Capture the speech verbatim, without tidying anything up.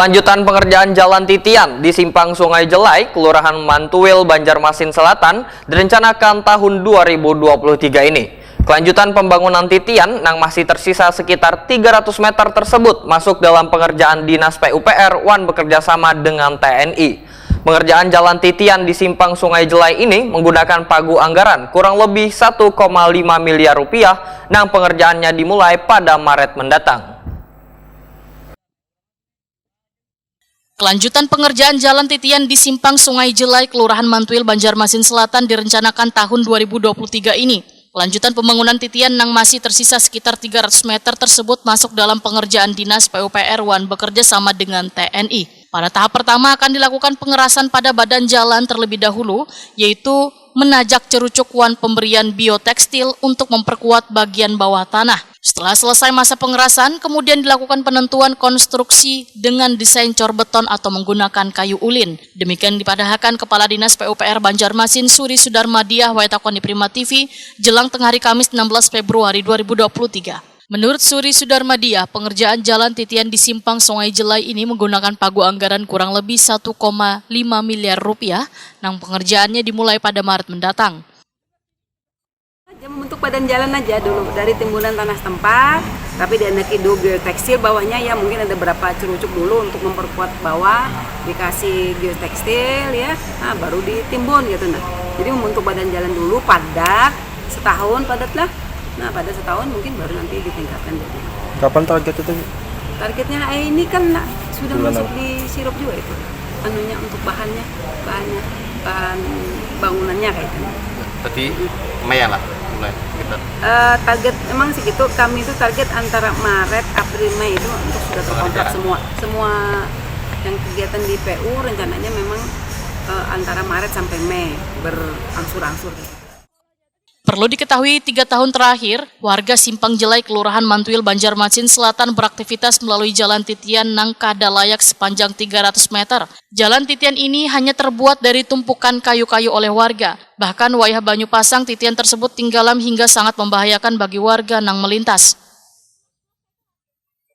Lanjutan pengerjaan Jalan Titian di Simpang Sungai Jelai, Kelurahan Mantuil, Banjarmasin Selatan, direncanakan tahun dua ribu dua puluh tiga ini. Kelanjutan pembangunan titian nang masih tersisa sekitar tiga ratus meter tersebut masuk dalam pengerjaan Dinas P U P R wan bekerja sama dengan T N I. Pengerjaan Jalan Titian di Simpang Sungai Jelai ini menggunakan pagu anggaran kurang lebih satu koma lima miliar rupiah nang pengerjaannya dimulai pada Maret mendatang. Kelanjutan pengerjaan Jalan Titian di Simpang Sungai Jelai, Kelurahan Mantuil, Banjarmasin Selatan direncanakan tahun dua ribu dua puluh tiga ini. Kelanjutan pembangunan titian nang masih tersisa sekitar tiga ratus meter tersebut masuk dalam pengerjaan Dinas P U P R wan bekerja sama dengan T N I. Pada tahap pertama akan dilakukan pengerasan pada badan jalan terlebih dahulu, yaitu menajak cerucuk wan pemberian biotekstil untuk memperkuat bagian bawah tanah. Setelah selesai masa pengerasan, kemudian dilakukan penentuan konstruksi dengan desain cor beton atau menggunakan kayu ulin. Demikian dipadahakan Kepala Dinas P U P R Banjarmasin, Suri Sudarmadiah, waitakon di Prima T V, jelang tengah hari Kamis, enam belas Februari dua ribu dua puluh tiga. Menurut Suri Sudarmadiah, pengerjaan jalan titian di Simpang Sungai Jelai ini menggunakan pagu anggaran kurang lebih satu koma lima miliar rupiah, nang pengerjaannya dimulai pada Maret mendatang. Dia membentuk badan jalan aja dulu dari timbunan tanah setempat, tapi diandaki dulu geotekstil bawahnya, ya mungkin ada berapa cerucuk dulu untuk memperkuat bawah, dikasih geotekstil ya, nah baru ditimbun gitu nah. Jadi membentuk badan jalan dulu padat, setahun padat lah. Nah pada setahun mungkin baru nanti ditingkatkan jadi. Kapan target itu? Targetnya eh, ini kan nah, sudah Bulan masuk apa? Di sirup juga itu. Anunya untuk bahannya, bahannya, bahan bangunannya kayak gitu. Berarti lumayan lah mulai sekitar. Uh, target emang segitu. Kami itu target antara Maret, April, Mei itu untuk sudah terkontrak semua, semua yang kegiatan di P U rencananya memang uh, antara Maret sampai Mei berangsur-angsur. Perlu diketahui, tiga tahun terakhir, warga Simpang Jelai, Kelurahan Mantuil, Banjarmasin Selatan beraktivitas melalui jalan titian nang kada layak sepanjang tiga ratus meter. Jalan titian ini hanya terbuat dari tumpukan kayu-kayu oleh warga. Bahkan wayah banyu pasang, titian tersebut tinggalam hingga sangat membahayakan bagi warga nang melintas.